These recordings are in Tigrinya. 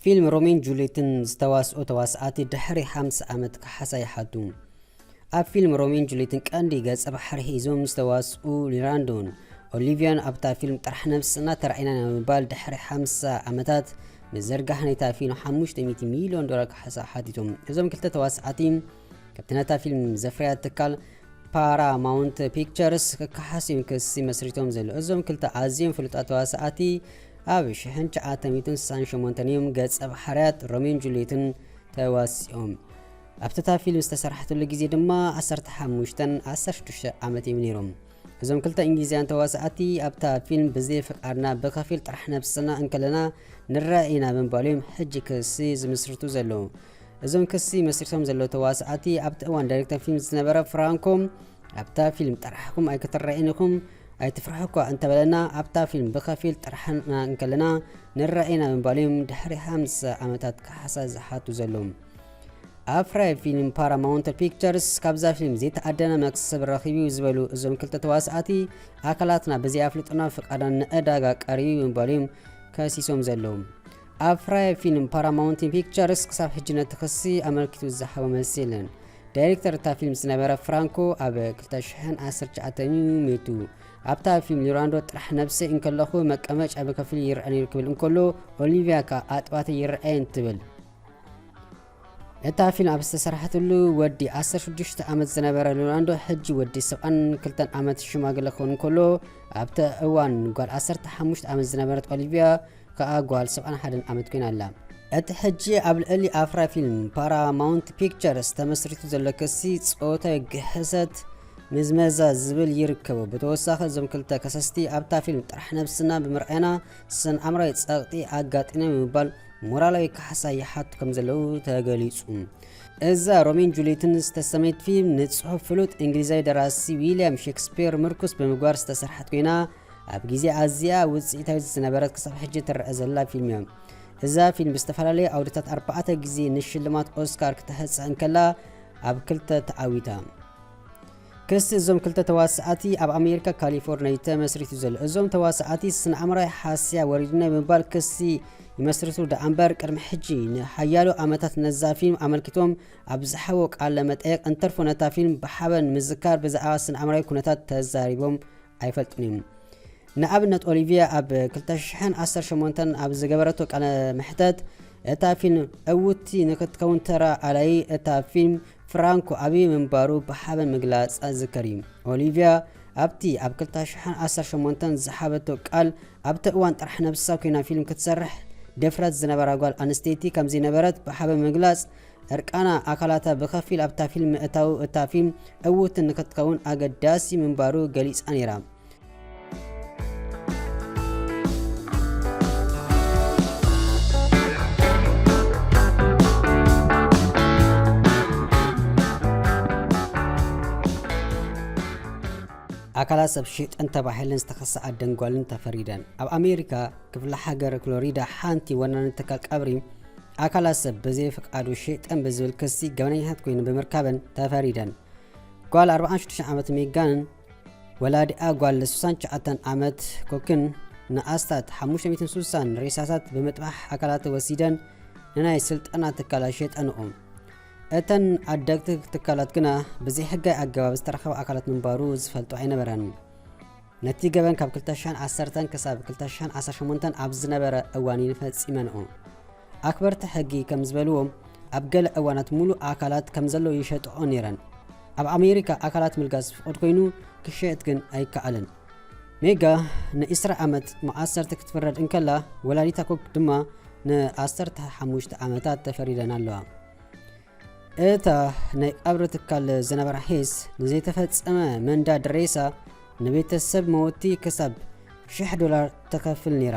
ፊልም ሮሜን ጁልየትን ዝተዋስኦ ተዋስኣቲ ድሕሪ ሓምሳ ዓመት ካሕሳ ይሓቱ። ኣብ ፊልም ሮሜን ጁልየትን ቀንዲ ገጸ ባሕሪ ሒዞም ዝተዋስኡ ሊራንዶን ኦሊቪያን ኣብታ ፊልም ጥራሕ ነብስና ተራኢና ንምባል ድሕሪ ሓምሳ ዓመታት ምዝርጋሕ ናይታ ፊልም ሓሙሽተ ሚእቲ ሚልዮን ዶላር ካሕሳ ሓቲቶም። እዞም ክልተ ተዋስኣቲ ካብቲ ነታ ፊልም ዘፍረያ ትካል ፓራማውንት ፒክቸርስ ክከሓስ እዮም ክሲ መስሪቶም ዘሎ። እዞም ክልተ ኣዝዮም ፍሉጣት ተዋስኣቲ ኣብ ሽሕን ትሽዓተ ሚእትን ስሳን ሸሞንተን እዮም ገጸ ባሕርያት ሮሜን ጁልየትን ተዋሲኦም። ኣብቲ እታ ፊልም ዝተሰርሓትሉ ግዜ ድማ ዓሰርተ ሓሙሽተን ዓሰርተ ሽዱሽተ ዓመት እዮም ነይሮም። እዞም ክልተ እንግሊዛውያን ተዋስኣቲ ኣብታ ፊልም ብዘይ ፍቃድና ብኸፊል ጥራሕ ነብስና እንከለና ንረአ ኢና ብምባል እዮም ሕጂ ክሲ ዝምስርቱ ዘለዉ። እዞም ክሲ መስሪቶም ዘለዉ ተዋስኣቲ ኣብቲ እዋን ዳይሬክተር ፊልም ዝነበረ ፍራንኮ ኣብታ ፊልም ጥራሕኩም ኣይክትረኣዩን ኢኹም ኣይትፍርሑ እኳ እንተበለና ኣብታ ፊልም ብኸፊል ጥራሕና እንከለና ንረኣየና ብምባል እዮም ድሕሪ ሓምሳ ዓመታት ካሕሳ ዝሓቱ ዘለዉ። ኣፍራይ ፊልም ፓራማውንት ፒክቸርስ ካብዛ ፊልም ዘይተኣደነ መክሰብ ረኺቡ እዩ ዝበሉ እዞም ክልተ ተዋስኣቲ ኣካላትና ብዘይኣፍልጦና ፍቃድና ንዕዳጋ ቀሪቡ ብምባል እዮም ከሲሶም ዘለዉ። ኣፍራይ ፊልም ፓራማውንት ፒክቸርስ ክሳብ ሕጂ ነቲ ክሲ ኣመልኪቱ ዝሃቦ መልሲ የለን። ዳይሬክተር እታ ፊልም ዝነበረ ፍራንኮ ኣብ ክልተ ሽሕን ዓሰርተ ትሽዓተን እዩ ሞይቱ። ኣብታ ፊልም ሊራንዶ ጥራሕ ነብሰይ እንከለኹ መቀመጫ ብከፊል ይረአ ነይሩ ክብል እንከሎ ኦሊቪያ ከኣ ኣጥባተይ ይረኣየን ትብል። እታ ፊልም ኣብ ዝተሰርሐትሉ ወዲ ዓሰርተ ሽዱሽተ ዓመት ዝነበረ ሊራንዶ ሕጂ ወዲ ሰብዓን ክልተን ዓመት ሽማግለ ክኸውን እንከሎ ኣብቲ እዋን ጓል ዓሰርተ ሓሙሽተ ዓመት ዝነበረት ኦሊቪያ ከኣ ጓል ሰብዓን ሓደን ዓመት ኮይና ኣላ። እቲ ሕጂ ኣብ ልዕሊ ኣፍራይ ፊልም ፓራማውንት ፒክቸርስ ተመስሪቱ ዘሎ ክሲ ጾታዊ ግህሰት ምዝመዛ ዝብል ይርከቦ። ብተወሳኺ እዞም ክልተ ከሰስቲ ኣብታ ፊልም ጥራሕ ነብስና ብምርኣይና ስነ ኣእምራዊ ጸቕጢ ኣጋጢና ብምባል ሞራላዊ ካሕሳ ይሓቱ ከም ዘለዉ ተገሊጹ። እዛ ሮሜን ጁልየትን ዝተሰመየት ፊልም ንጽሑፍ ፍሉጥ እንግሊዛዊ ደራሲ ዊልያም ሼክስፒር ምርኩስ ብምግባር ዝተሰርሐት ኮይና ኣብ ግዜ ኣዝያ ውጽኢታዊት ዝነበረት ክሳብ ሕጂ ትረአ ዘላ ፊልም እያ። እዛ ፊልም ብዝተፈላለየ ኣውድታት ኣርባዕተ ግዜ ንሽልማት ኦስካር ክትሕጸ እንከላ ኣብ ክልተ ተዓዊታ። ክሲ እዞም ክልተ ተዋሳእቲ ኣብ ኣሜሪካ ካሊፎርኒያ እዩ ተመስሪቱ ዘሎ። እዞም ተዋሳእቲ ስነ ኣእምራዊ ሓስያ ወሪዱና ብምባል ክሲ ይመስርቱ ደኣ እምበር ቅድሚ ሕጂ ንሓያሎ ዓመታት ነዛ ፊልም ኣመልኪቶም ኣብ ዝሃብዎ ቃለ መጠይቕ እንተርፎ ነታ ፊልም ብሓበን ምዝካር ብዛዕባ ስነ ኣእምራዊ ኩነታት ተዛሪቦም ኣይፈልጡን እዮም። ንኣብነት ኦሊቪያ ኣብ ክልተ ሽሕን ዓሰርተ ሸሞንተን ኣብ ዝገበረቶ ቃለ መሕተት እታ ፊልም ዕውትቲ ንክትከውን ተራ ኣላዪ እታ ፊልም ፍራንኮ ኣብይ ምንባሩ ብሓበን ምግላጻ ዝዝከር እዩ። ኦሊቪያ ኣብቲ ኣብ ክልተ ሽሕን ዓሰርተ ሸሞንተን ዝሃበቶ ቃል ኣብቲ እዋን ጥራሕ ነብሳ ኮይና ፊልም ክትሰርሕ ድፍረት ዝነበራ ጓል ኣንስተይቲ ከምዘይነበረት ብሓበን ምግላጽ እርቃና ኣካላታ ብኸፊል ኣብታ ፊልም ምእታው እታ ፊልም ዕውትቲ ንክትከውን ኣገዳሲ ምንባሩ ገሊጻ ነይራ። ኣካላት ሰብ ሸይጠን ተባሂለን ዝተኸሳ ኣደን ጓልን ተፈሪደን። ኣብ ኣሜሪካ ክፍለ ሃገር ፍሎሪዳ ሓንቲ ወናኒት ትካል ቀብሪ ኣካላት ሰብ ብዘይ ፍቃዱ ሸይጠን ብዝብል ክሲ ገበነኛታት ኮይነን ብምርካበን ተፈሪደን። ጓል ኣርባዓን ሽዱሽተን ዓመት ሜጋንን ወላዲኣ ጓል ስሳን ትሽዓተን ዓመት ኮክን ንኣስታት ሓሙሽተ ሚእትን ስሳን ሬሳታት ብምጥባሕ ኣካላት ወሲደን ንናይ ስልጠና ትካላት ሸጠንኦ። እተን ዓደግቲ ትካላት ግና ብዘይሕጋዊ ኣገባብ ዝተረኸበ ኣካላት ምንባሩ ዝፈልጦ ኣይነበረን። ነቲ ገበን ካብ ክልተ ሽሕን ዓሰርተን ክሳብ ክልተ ሽሕን ዓሰርተ ሸሞንተን ኣብ ዝነበረ እዋን እየን ፈጺመንኦ። ኣኽበርቲ ሕጊ ከም ዝበልዎ ኣብ ገለ እዋናት ሙሉእ ኣካላት ከም ዘለዉ ይሸጥኦ ነይረን። ኣብ ኣሜሪካ ኣካላት ምልጋስ ፍቑድ ኮይኑ ክሸየጥ ግን ኣይከኣልን። ሜጋ ንዒስራ ዓመት መኣሰርቲ ክትፍረድ እንከላ ወላዲታ ኮክ ድማ ንዓሰርተ ሓሙሽተ ዓመታት ተፈሪደን ኣለዋ። እታ ናይ ቀብሪ ትካል ዝነበራ ሄስ ንዘይተፈጸመ መንዳድ ሬሳ ንቤተሰብ መወቲ ክሳብ ሽሕ ዶላር ተኸፍል ነይራ።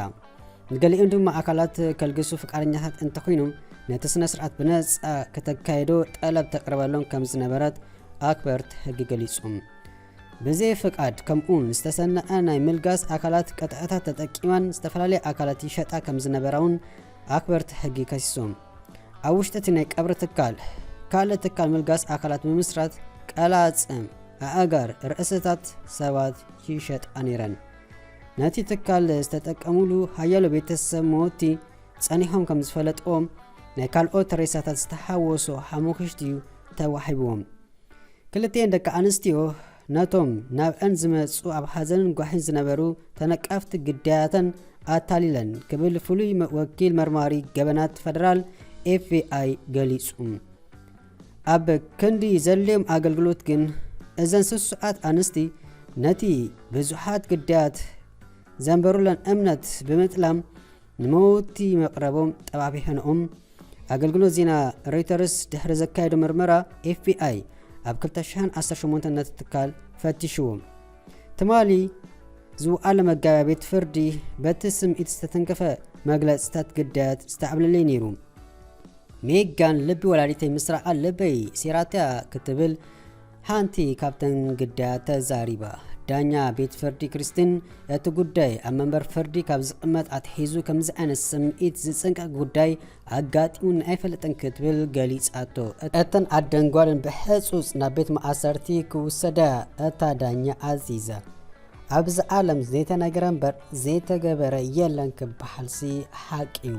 ንገሊኦም ድማ ኣካላት ከልግሱ ፍቃደኛታት እንተኾይኖም ነቲ ስነ ስርዓት ብነጻ ከተካየዶ ጠለብ ተቅርበሎም ከም ዝነበረት ኣክበርት ሕጊ ገሊጹ። ብዘይ ፍቃድ ከምኡውን ዝተሰነዐ ናይ ምልጋስ ኣካላት ቅጥዕታት ተጠቂማን ዝተፈላለየ ኣካላት ይሸጣ ከም ዝነበራ እውን ኣክበርት ሕጊ ከሲሶም። ኣብ ውሽጢ እቲ ናይ ቀብሪ ትካል ካልእ ትካል ምልጋስ ኣካላት ብምስራት ቀላጽም፣ ኣእጋር፣ ርእስታት ሰባት ይሸጣ ነይረን። ነቲ ትካል ዝተጠቀሙሉ ሓያሎ ቤተሰብ መወቲ ጸኒሖም ከም ዝፈለጥዎም ናይ ካልኦት ሬሳታት ዝተሓወሶ ሓሙኽሽቲ እዩ ተዋሂብዎም። ክልቲኤን ደቂ ኣንስትዮ ነቶም ናብአን ዝመጹ ኣብ ሓዘንን ጓሒን ዝነበሩ ተነቀፍቲ ግዳያተን ኣታሊለን ክብል ፍሉይ መ-፣ ወኪል መርማሪ ገበናት ፈደራል ኤፍ ቢ ኣይ ገሊጹ። ኣብ ክንዲ ዘድልዮም ኣገልግሎት ግን እዘን ስሱዓት ኣንስቲ ነቲ ብዙሓት ግዳያት ዘንበሩለን እምነት ብምጥላም ንመወቲ መቕረቦም ጠባቢሐንኦም። ኣገልግሎት ዜና ሮይተርስ ድሕሪ ዘካየዶ ምርመራ ኤፍ ቢ ኣይ ኣብ ክልተ ሽሕን ዓሰርተ ሸሞንተን ነቲ ትካል ፈቲሽዎ። ትማሊ ዝወዓለ መጋቢያ ቤት ፍርዲ በቲ ስምዒት ዝተተንከፈ መግለጽታት ግዳያት ዝተዓብለለይ ነይሩ። ሜጋን ልቢ ወላዲተይ ምስራቓ ልበይ ሴራትያ ክትብል ሓንቲ ካብተን ግዳያት ተዛሪባ። ዳኛ ቤት ፍርዲ ክሪስቲን እቲ ጉዳይ ኣብ መንበር ፍርዲ ካብ ዝቕመጥ ኣትሒዙ ከምዚ ዓይነት ስምዒት ዝጽንቀቕ ጉዳይ ኣጋጢሙኒ ኣይፈልጥን ክትብል ገሊጻቶ። እተን ኣደን ጓልን ብሕጹጽ ናብ ቤት ማእሰርቲ ክውሰዳ እታ ዳኛ ኣዚዛ። ኣብዚ ዓለም ዘይተነገረ እምበር ዘይተገበረ የለን ክበሃልሲ ሓቂ እዩ።